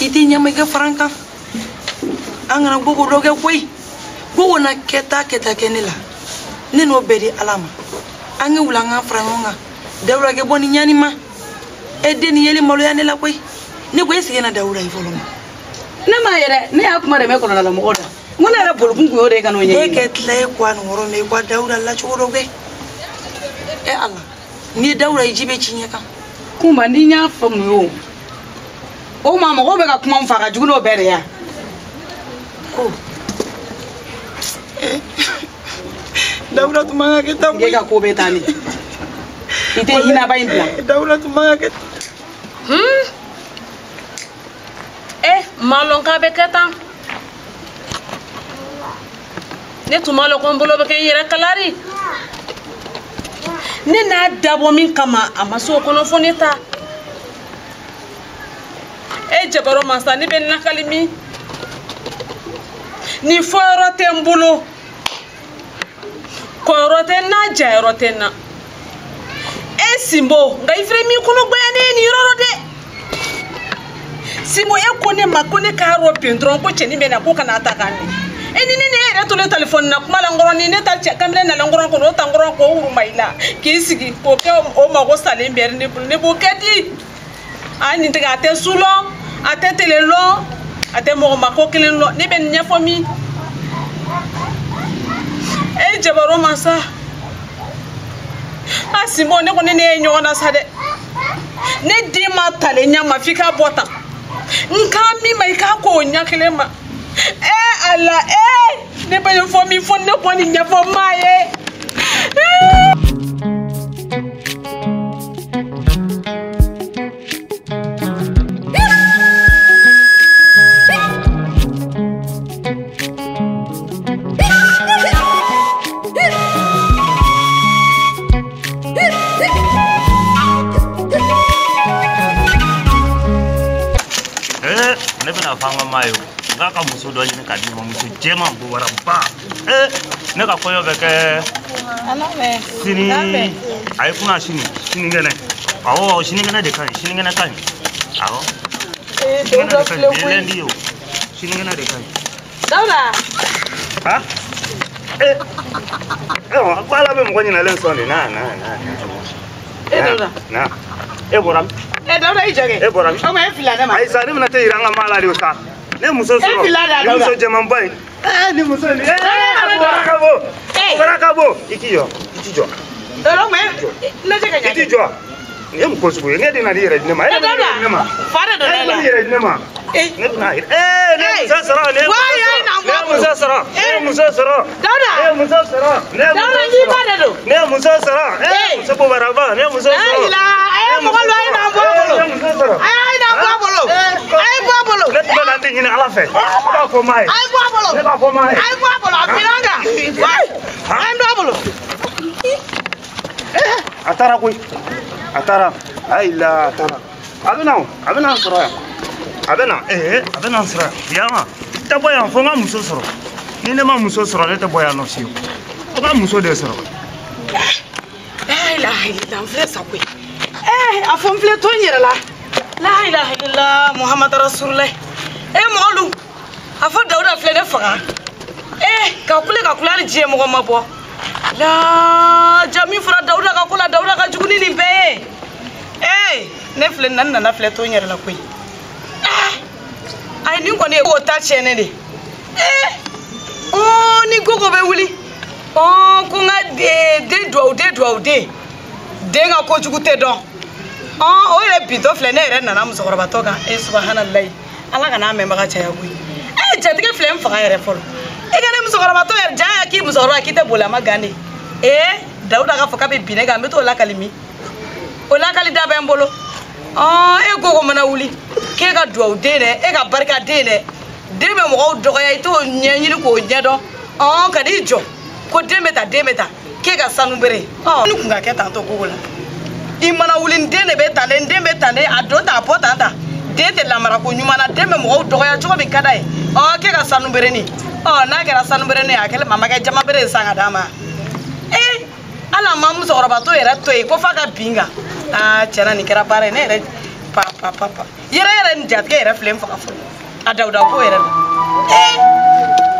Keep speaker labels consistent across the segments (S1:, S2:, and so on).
S1: Ite an kana gogo dɔ kɛ koyi gogo na kɛta kɛta kɛ ne la ne n'o bɛɛ di ala ma an ka wuli an ka fara ɲɔgɔn kan dawula kɛ bɔ ni ɲani ma e den ni yeli maloya ne la koyi ne ko e sigi na dawula ye fɔlɔ ma
S2: ne m'a ye dɛ ne y'a kuma de mɛn kɔnɔna la mɔgɔw da n ko ne yɛrɛ bolokun kun y'o de ye ka n'o ɲɛɲini
S1: e kɛ tila e ko a nin yɔrɔ mɛ i ko a dawula la cogo dɔ kɛ e ala n'i ye dawula ye ji bɛ ci ɲɛ kan
S2: kunba ni n y'a faamu ye o ma mɔgɔw bɛ ka kuma n fɛ a ka jugu n'o bɛɛ de ye
S1: ko dawula tun man ka kɛ tan
S2: koyi. E ka ko bɛ taa ni i tɛ hinɛba in bila.
S1: Dawula tun man ka kɛ.
S3: Maa lɔn k'a bɛ kɛ tan. Ne tun m'a lɔn ko n bolo bɛ kɛ n yɛrɛ kalari. Ne n'a dabɔ min kama a ma se o kɔnɔ fo ne ta. E jabaro masa ne bɛ nakali min. Ni fɔyɔrɔ tɛ n bolo kɔyɔrɔ tɛ n na jayɔrɔ tɛ n na e Sinbo nka i filɛ min kɔnɔ gbɛya ne ye nin yɔrɔ dɛ Sinbo e ko ne ma ko ne k'a rɔ ben dɔrɔn ko cɛnin bɛ na ko ka n'a ta k'a minɛ e ni ne ni e yɛrɛ tolen telefɔni na kuma la nkɔrɔ ni ne ta cɛ kamalen nana nkɔrɔ k'o ta nkɔrɔ k'o wuruma i la k'i sigi k'o kɛ o mago salen bɛɛ ne bolo ne b'o kɛ di a nin tigɛ a tɛ su lɔn a tɛ tele lɔn a tɛ mɔgɔ ma ko kelen lɔn ne bɛ nin ɲɛfɔ min e jabaro masa a Sinbo ne ko ne ye ɲɔgɔn na sa dɛ ne den ma talen ɲɛ ma f'i k'a bɔ tan n k'a min ma i k'a ko o ɲɛ kelen ma e ala e ne bɛ nin fɔ min fɔ ne kɔni ɲɛfɔ maa ye.
S4: Ne bɛna fɔ an ka maa ye o n k'a ka muso dɔ ɲini k'a di ma muso jɛman bobaraba ne ka kɔɲɔ bɛ kɛ sini a ye kunna sini sinikɛnɛ awɔ sinikɛnɛ de ka ɲi sinikɛnɛ ka ɲi awɔ sinikɛnɛ de ka ɲi bi ye lundi ye o sinikɛnɛ de ka ɲi.
S2: Dawuda.
S4: Ha ko ala bɛ mɔgɔ ɲinalen sɔn de na na na.
S2: E Dawuda.
S4: Na e bɔra min.
S2: Dawuda i jɔ kɛ.
S4: E bɔra min.
S2: O ma e filila ne ma.
S4: Ayi sa ne bɛna tɛ yira an ka maa la de o sa. Ne muso sɔrɔ.
S2: E filila de a Dawuda.
S4: Ni muso jɛmanba ye. Ni muso nin. Bɔra ka bɔ. Bɔra ka bɔ. I t'i jɔ. I t'i jɔ.
S2: Dawuda o ma e lajɛ ka ɲɛ.
S4: I t'i jɔ. Nin ye mun ko sugu ye? Ne de nana i yɛrɛ di ne ma. E de nana i yɛrɛ di ne ma.
S2: Fa de donna e la.
S4: E de nana i yɛrɛ di ne ma. Ne bɛna yɛrɛ. Ne muso sɔrɔ. Ne muso sɔrɔ. Ne muso sɔrɔ.
S2: Dawuda.
S4: Ne muso sɔrɔ. Ne muso sɔrɔ.
S2: Dawuda n k'i ba de don.
S4: Ne muso sɔrɔ. Muso bobaraba. Ne muso sɔrɔ.
S2: Ayi la a ye mɔgɔ lɔ a ye n'an bɔ a bolo.
S4: Ne muso sɔrɔ.
S2: A ye n'an bɔ a bolo. A ye bɔ a bolo.
S4: Ne tun bɛ na n tɛ ɲini ala fɛ. Ne b'a fɔ maa ye.
S2: A ye bɔ a bolo.
S4: Ne b'a fɔ maa ye.
S2: A ye bɔ a bolo a binna an kan. A ye bɔ a bolo.
S4: A taara koyi. A taara. Ayi la a taara. A bɛ na o. A bɛ na n sɔrɔ yan. A bɛ na a bɛ na n sɔrɔ yan. Yama i tɛ bɔ yan fo n ka muso sɔrɔ. Ni ne ma muso sɔrɔ ne tɛ bɔ yan nɔ fiyewu. Fo n ka muso de sɔrɔ.
S2: La ilaha illallah n filɛ sa koyi. A fɔ n filɛ to n yɛrɛ la. La ilaha illallah Muhammad Rasulullah. Mɔgɔ lu a fɔ Dawuda filɛ ne faga. Ka kule ka kule hali diɲɛ mɔgɔ ma bɔ. La ja min fɔra Dawuda ka ko la Dawuda ka jugu ni nin bɛɛ ye. Ne filɛ nin nana filɛ to n yɛrɛ la koyi. Ayi nin kɔni ye o ta tiɲɛnen de. Ni gogo bɛ wuli. Ko n ka den duwawu den duwawu den. Den ka kojugu tɛ dɔn. O yɛrɛ bintɔ filɛ ne yɛrɛ nana musokɔrɔbatɔ kan. Subahanallahi ala kana mɛnbaga caya koyi. Jatigɛ filɛ n faga yɛrɛ fɔlɔ. E ka ne musokɔrɔbatɔ yɛrɛ ja ya k'i musokɔrɔba k'i tɛ boli a ma gan de. Dawuda k'a fɔ k'a bɛ bin ne kan n bɛ t'o lakali min. O lakali da bɛ n bolo. E gogo mana wuli k'e ka duwawu den dɛ, e ka barika den dɛ. Den bɛ mɔgɔw dɔgɔya, i t'o ɲɛɲini k'o ɲɛdɔn. Ka n'i jɔ ko den bɛ ta, den bɛ ta, k'e ka sanu bere. Ni kun ka kɛ tan tɔ gogo la. I mana wuli n den de bɛ tan dɛ, n den bɛ tan dɛ, a don tan, a bɔ tan tan. Den tɛ lamara ko ɲuman na, den bɛ mɔgɔw dɔgɔya cogo min ka d'a ye. K'e ka sanu bereni. N'a kɛra sanu bereni ye, a kɛlen a ma kɛ jama bere ye san ka d'a ma. Hali a ma musokɔrɔbatɔ yɛrɛ to yen ko f'a ka bin kan. Tiɲɛna nin kɛra baara ye, ne yɛrɛ pa pa pa pa. Yɛrɛ yɛrɛ ni jatigɛ yɛrɛ filɛ n faga fɔlɔ. A Dawuda ko yɛrɛ la.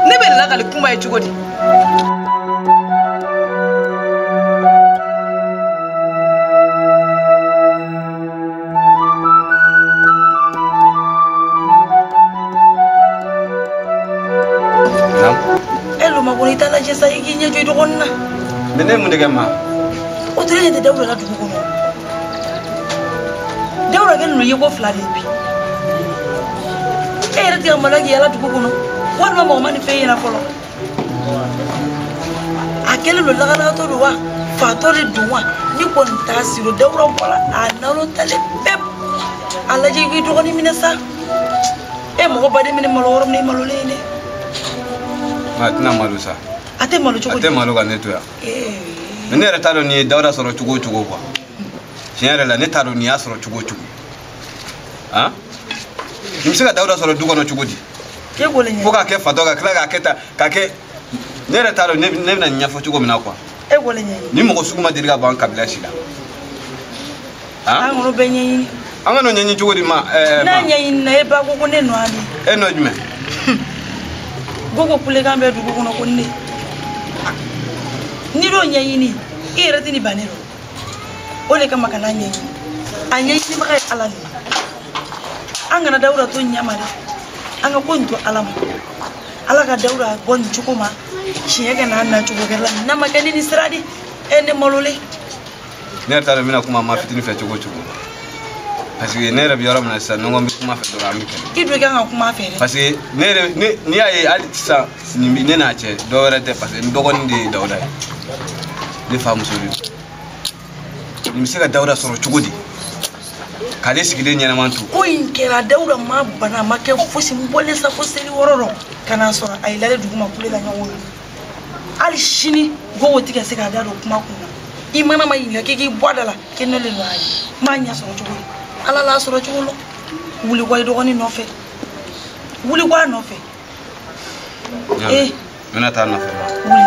S2: Ne bɛ lakali kuma ye cogo di? Loma ko i t'a lajɛ sa, i k'i ɲɛ jɔ i dɔgɔnin na.
S5: Mais ne ye mun de kɛ ma?
S1: O tɛ ne ɲɛ tɛ Dawuda la dugu kɔnɔ. Dawuda kɛlen don yeko fila de ye bi. E yɛrɛ tɛ ka maloya k'i yala dugu kɔnɔ, walima mɔgɔ ma nin fɛn ɲɛna fɔlɔ. A kɛlen don lakanatɔ don wa, fatɔ de don wa, ni kɔni t'a siro Dawuda bɔra a nalo talen pep. A lajɛ i k'i dɔgɔnin minɛ sa. E mɔgɔ baden minɛ malo yɔrɔ min na, i malolen ye dɛ.
S5: A tɛna malo sa.
S1: A tɛ malo cogo di?
S5: A tɛ malo ka ne to yan. Mais ne yɛrɛ t'a dɔn nin ye Dawuda sɔrɔ cogo o cogo quoi. Tiɲɛ yɛrɛ la ne t'a dɔn nin y'a sɔrɔ cogo o cogo. Han? Nin bɛ se ka Dawuda sɔrɔ du kɔnɔ cogo di? Fo k'a kɛ fatɔ ka tila k'a kɛ tan, k'a kɛ ne yɛrɛ t'a dɔn ne bɛna nin ɲɛfɔ cogo min na quoi.
S1: E k'o le ɲɛɲini.
S5: Ni mɔgɔ sugu ma deli ka bɔ an kabila si la.
S1: An k'o bɛɛ ɲɛɲini.
S5: An ka n'o ɲɛɲini cogo di ma?
S1: N'a ɲɛɲini na, e ba ko ko ne nɔ ale.
S5: E nɔ jumɛn?
S1: Gogo kulekan bɛ dugu kɔnɔ ko ne. N'i y'o ɲɛɲini, i yɛrɛ tɛ nin ban ne rɔ. O de kama ka n'a ɲɛɲini. A ɲɛɲinibaga ye Ala de ye. An kana Dawuda to ɲɛ ma dɛ. An ka ko in to Ala ma. Ala ka Dawuda bɔ nin cogo ma, tiɲɛ ka n'a na cogo wɛrɛ la. N'a ma kɛ ni nin sira de, e ne malolen.
S5: Ne yɛrɛ t'a dɔn n bɛna kuma ma fitinin fɛ cogo o cogo. Parce que ne yɛrɛ bɛ yɔrɔ min na sisan, ni n ko n bɛ kuma fɛ dɔrɔn an bɛ kɛlɛ.
S1: I dun i kan ka kuma a fɛ dɛ.
S5: Parce que ne yɛrɛ ne n'i y'a ye hali sisan nin bɛ ne n'a cɛ dɔ wɛrɛ tɛ, parce que n dɔgɔnin de ye Dawuda ye. Ne fa muso de don. Nin bɛ se ka Dawuda sɔrɔ cogo di? K'ale sigilen ɲɛnama to.
S1: Ko in kɛra Dawuda ma bana, a ma kɛ fosi, n bɔlen sa fo seli wɔɔrɔ rɔ ka n'a sɔrɔ a ye lale duguma kule la ɲɔgɔn kan. Hali sini gogo tɛ ka se k'a da don kuma kun na. I mana ma ɲininka k'i k'i bɔ a da la k'i ne de nɔ a ye. N m'a ɲɛ sɔrɔ cogo di? Ala l'a sɔrɔ cogo la. Wuli kɔ i dɔgɔnin nɔfɛ. Wuli kɔ a nɔfɛ.
S5: N bɛna taa a nɔfɛ.
S1: Wuli.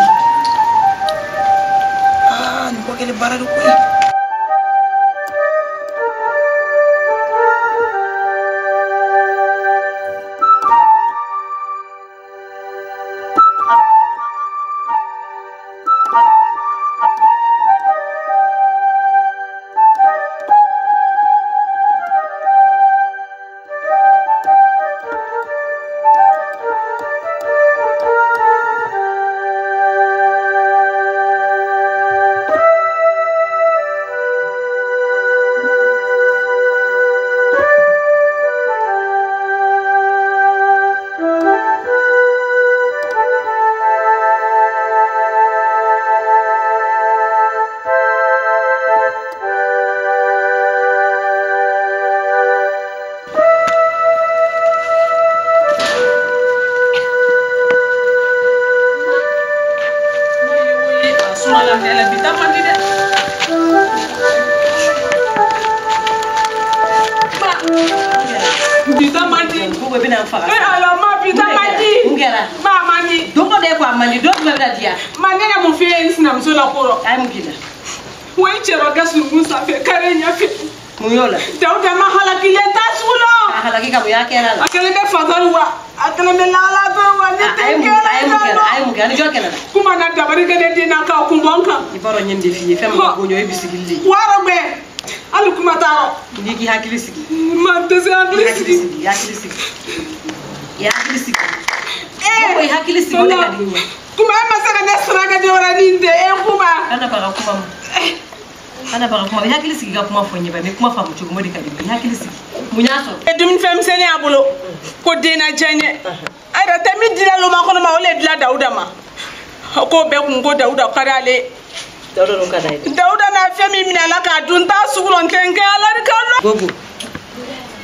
S1: Nin ko kɛlen baara de ko ye.
S3: Dawuda ma halakilen t'a sugu la.
S6: A halaki ka mun y'a kɛra la.
S3: A kɛlen bɛ fatɔ wa, a kɛlen bɛ lahalatɔ wa, ne tɛ kɛlɛ la.
S6: A ye mun kɛ? A ni jɔn kɛlɛ la?
S3: Kuma na dabali kɛ ne den na k'a kun bɔ n kan.
S6: I b'a dɔn n ye nin de f'i ye, fɛn min ka bon o ye bisigili de ye.
S3: Wɔɔrɔ gbɛ, hali kuma t'a rɔ.
S6: N'i k'i hakili sigi.
S3: Ma n tɛ se hakili sigi.
S6: I hakili sigi. I hakili sigi. Ko i hakili sigi o de ka di n ye.
S3: Kuma e ma se ka ne saraka den wɛrɛ ni n tɛ e kuma.
S6: Kana baga kuma ma. Kana baga kuma, i hakili sigi ka kuma fɔ n ye ba, n bɛ kuma faamu cogo min o de ka di n ye, i hakili sigi. Mun y'a sɔrɔ?
S3: E dumunifɛn misɛnnin y'a bolo ko den na diya n ye. A yɛrɛ tɛ min dila loma kɔnɔ ma, o le dila Dawuda ma. K'o bɛɛ kun ko Dawuda ka d'ale ye.
S6: Dawuda dun ka d'a ye dɛ.
S3: Dawuda n'a fɛn min minɛ a la k'a dun n t'a sugu lɔn n tɛ n kɛ ala de ka lɔn.
S6: Gogo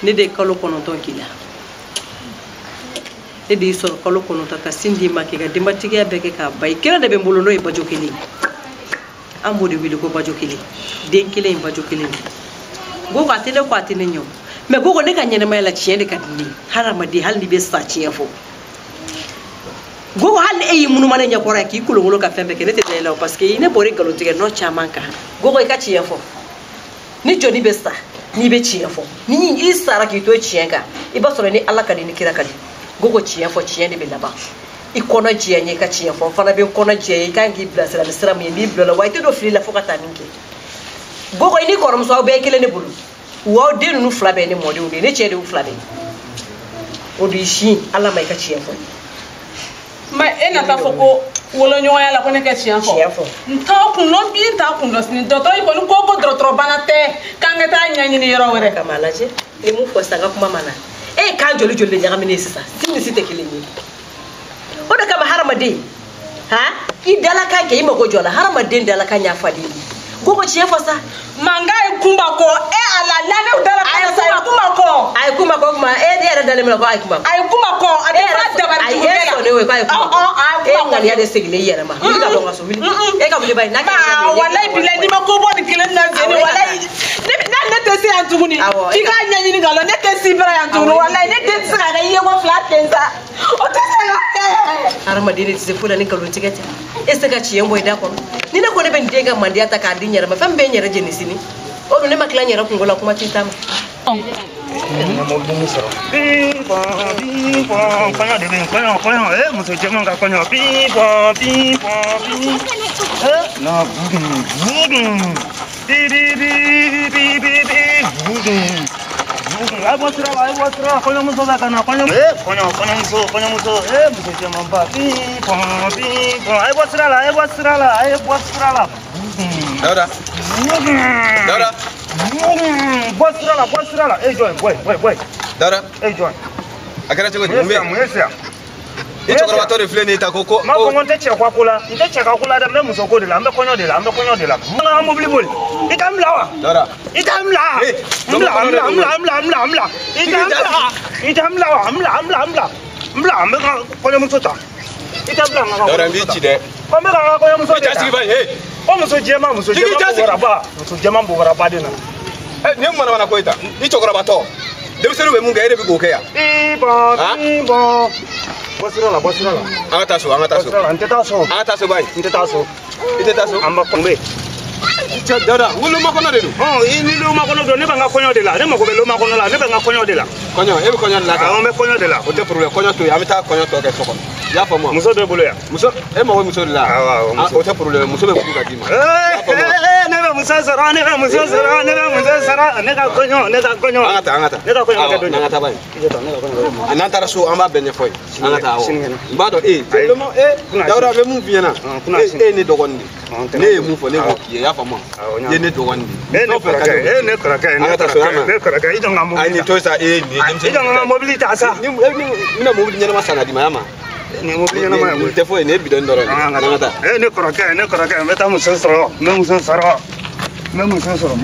S6: ne de ye kalo 9 k'i la. Ne de y'i sɔrɔ kalo 9 ka sin d'i ma k'i ka denbatigiya bɛɛ kɛ k'a ban i kelen de bɛ n bolo n'o ye bajo kelen ye. An b'o de wele ko bajo kelen. Den kelen ye bajo kelen de. Gogo a tɛ ne kɔ a tɛ ne ɲɛ o. Mais Gogo ne ka ɲɛnɛmaya la tiɲɛ de ka di ne ye. Hadamaden hali n'i bɛ sa tiɲɛ fɔ. Gogo hali e y'i munuma ne ɲɛkɔrɔ yan k'i kolonkolon ka fɛn bɛɛ kɛ ne tɛ da i la o parce que ne bɔra nkalon tigɛ nɔ caman kan. Gogo i ka tiɲɛ fɔ. Ni jɔnni bɛ sa n'i bɛ tiɲɛ fɔ. Ni i sara k'i to tiɲɛ kan i b'a sɔrɔ ni Ala ka di ni kira ka di. Gogo tiɲɛ fɔ tiɲɛ de bɛ laban. I kɔnɔ jɛya n ye i ka tiɲɛ fɔ n fana bɛ n kɔnɔ jɛya i kan k'i bilasira ni sira min ye n b'i bila o la wa i tɛ don fili la fo ka taa min kɛ. Gogo i ni kɔrɔmuso aw bɛɛ ye kelen ne bolo. Wa aw den ninnu fila bɛɛ ye ne mɔdenw de ye ne cɛ de y'u fila bɛɛ ye. O de y'i sin Ala ma i ka tiɲɛ fɔ.
S3: Ma e na taa fɔ ko woloɲɔgɔnya la ko ne ka tiɲɛ fɔ.
S6: Tiɲɛ fɔ.
S3: N t'aw kun lɔn bi n t'a kun lɔn sini dɔgɔtɔrɔ yi kɔni ko dɔgɔtɔrɔ bana tɛ k'an ka taa ɲɛɲini yɔrɔ wɛrɛ.
S6: Kama lajɛ ni mun fɔ sisan n ka kuma ma na. E ye kan joli joli de ɲagami ne ye sisan si ni si tɛ kelen ye. O de kama hadamaden han i dalakan kɛ i mago jɔ la hadamaden dalakan y'a faden ye. Gogo tiɲɛ fɔ sa.
S3: Mankan ye kunba kɔ e ala la ne dala kan sa ye kunba kɔ.
S6: A ye kunba kɔ kuma e yɛrɛ dalen bɛ la ko a ye kunba kɔ.
S3: A ye kunba kɔ a tɛ fara dabali jugu bɛɛ la.
S6: Ayi e sɔnnen o ye k'a ye kunba kɔ.
S3: A ye
S6: E
S3: kunba kɔ.
S6: ŋaniya de seginnen i yɛrɛ ma. Wuli ka bɔ n ka so wuli. E ka wuli ba ye n'a kɛra
S3: Maa walayi bilayi n'i ma ko bɔ nin kelen na sen walayi ne tɛ se yan tuguni. K'i k'a ɲɛɲini ka lɔn ne tɛ si bara yan tuguni walayi ne den tɛ se ka kɛ yeko fila ten sa o tɛ se ka kɛ.
S6: Hadamaden de tɛ se foyi la ni nkalon tigɛ tɛ. E tɛ se ka tiɲɛ bɔ i da kɔnɔ. Ni ne ko ne bɛ nin den ka mandiya ta k'a di n yɛrɛ ma fɛn min bɛ n yɛrɛ jeni sini. O dun ne ma tila n yɛrɛ kungo la kuma t'i ta ma.
S4: Kɔɲɔ de bɛ yen kɔɲɔ kɔɲɔ muso jɛman ka kɔɲɔ pipɔn pipɔn pi na bugun bugun bi bi bi bi bi bi bugun bugun a bɔ sira la a bɔ sira la kɔɲɔmuso bɛ ka na kɔɲɔ kɔɲɔ kɔɲɔmuso kɔɲɔmuso muso jɛmanba pipɔn pipɔn a ye bɔ sira la a ye bɔ sira la a ye bɔ sira la bugun.
S5: Dawuda. Dawuda.
S4: Bɔ sira la bɔ sira la e jɔ yen bɔ yen bɔ yen bɔ yen.
S5: Dawuda.
S4: E jɔ yen.
S5: A kɛra cogo di mun bɛ yen?
S4: Mun ye sisan?
S5: I cɛkɔrɔbatɔ de filɛ nin ye tan ko ko.
S4: N m'a fɔ ko n tɛ cɛ ka ko la n tɛ cɛ ka ko la dɛ n bɛ muso ko de la n bɛ kɔɲɔ de la n bɛ kɔɲɔ de la. N ka mobili boli i t'a n bila wa?
S5: Dawuda.
S4: I t'a n bila. N bila n bila n bila n bila n bila n bila. I t'a n bila i t'a n bila wa? N bila n bila n bila n bila n bɛ ka kɔɲɔmuso ta. I t'a n bila n ka kɔɲɔmuso ta.
S5: Dawuda n b'i ci dɛ.
S4: Ko n bɛ ka n ka kɔɲɔmuso de ta.
S5: I ja sigi ba ye.
S4: Ko muso jɛman muso jɛman bobaraba muso jɛman bobaraba de nana.
S5: Nin ye manamana ko ye tan i cɛkɔrɔbatɔ denmisɛnninw bɛ mun kɛ e de bɛ k'o kɛ yan.
S4: Bɔn bɔn bɔ sira la bɔ sira la.
S5: An ka taa so an ka taa so.
S4: Bɔ sira la n tɛ taa so.
S5: An ka taa so bayi.
S4: N tɛ taa so.
S5: I tɛ taa so.
S4: An ba kunbɛ.
S5: Cɛ Dawuda n ko lomakɔnɔ de don.
S4: I ni lomakɔnɔ don ne bɛ n ka kɔɲɔ de la ne mako bɛ lomakɔnɔ la ne bɛ n ka kɔɲɔ de la.
S5: Kɔɲɔ e bɛ kɔɲɔ de la.
S4: Awɔ n bɛ kɔɲɔ de la.
S5: O tɛ problème kɔɲɔ to yen an bɛ taa kɔɲɔ tɔ kɛ so kɔnɔ. I y'a faamu wa?
S4: Muso bɛ bolo yan.
S5: Muso e mago bɛ muso de la.
S4: Awɔ awɔ muso.
S5: O tɛ problème muso bɛ furu ka d'i ma.
S4: Ne bɛ muso sɔrɔ ne bɛ muso sɔrɔ ne bɛ muso sɔrɔ ne ka kɔɲɔ ne ka kɔɲɔ.
S5: An ka taa an ka taa.
S4: Ne ka kɔɲɔ bɛ kɛ don
S5: jumɛn? An ka taa bayi.
S4: I jɔ tan ne ka kɔɲɔ bɛ kɛ don.
S5: N'an taara so an b'a bɛɛ ɲɛfɔ ye. An ka taa awɔ.
S4: Sinikɛnɛ.
S5: N b'a dɔn e. Dawuda bɛ mun f'i ɲɛna. E ye ne dɔgɔnin de ye. Ne ye mun fɔ ne b'o k'i ye i y'a faamu wa? I ye ne dɔgɔnin de ye.
S4: E ne kɔrɔkɛ e ne kɔrɔkɛ ne kɔrɔkɛ ne kɔrɔkɛ i jɔ n ka mobili ta.
S5: Ayi nin to sa e nin ye denmisɛnnin.
S4: I jɔ n ka mobili ta sa.
S5: Ni n bɛna mobili ɲɛnama san ka d'i ma y'a ma.
S4: Nin mobili ɲɛnama ye
S5: nin tɛ foyi nin ye bidɔn dɔrɔn ye. An ka taa.
S4: E ne kɔrɔkɛ ne kɔrɔkɛ n bɛ taa muso sɔrɔ n bɛ muso sɔrɔ n bɛ muso sɔrɔ.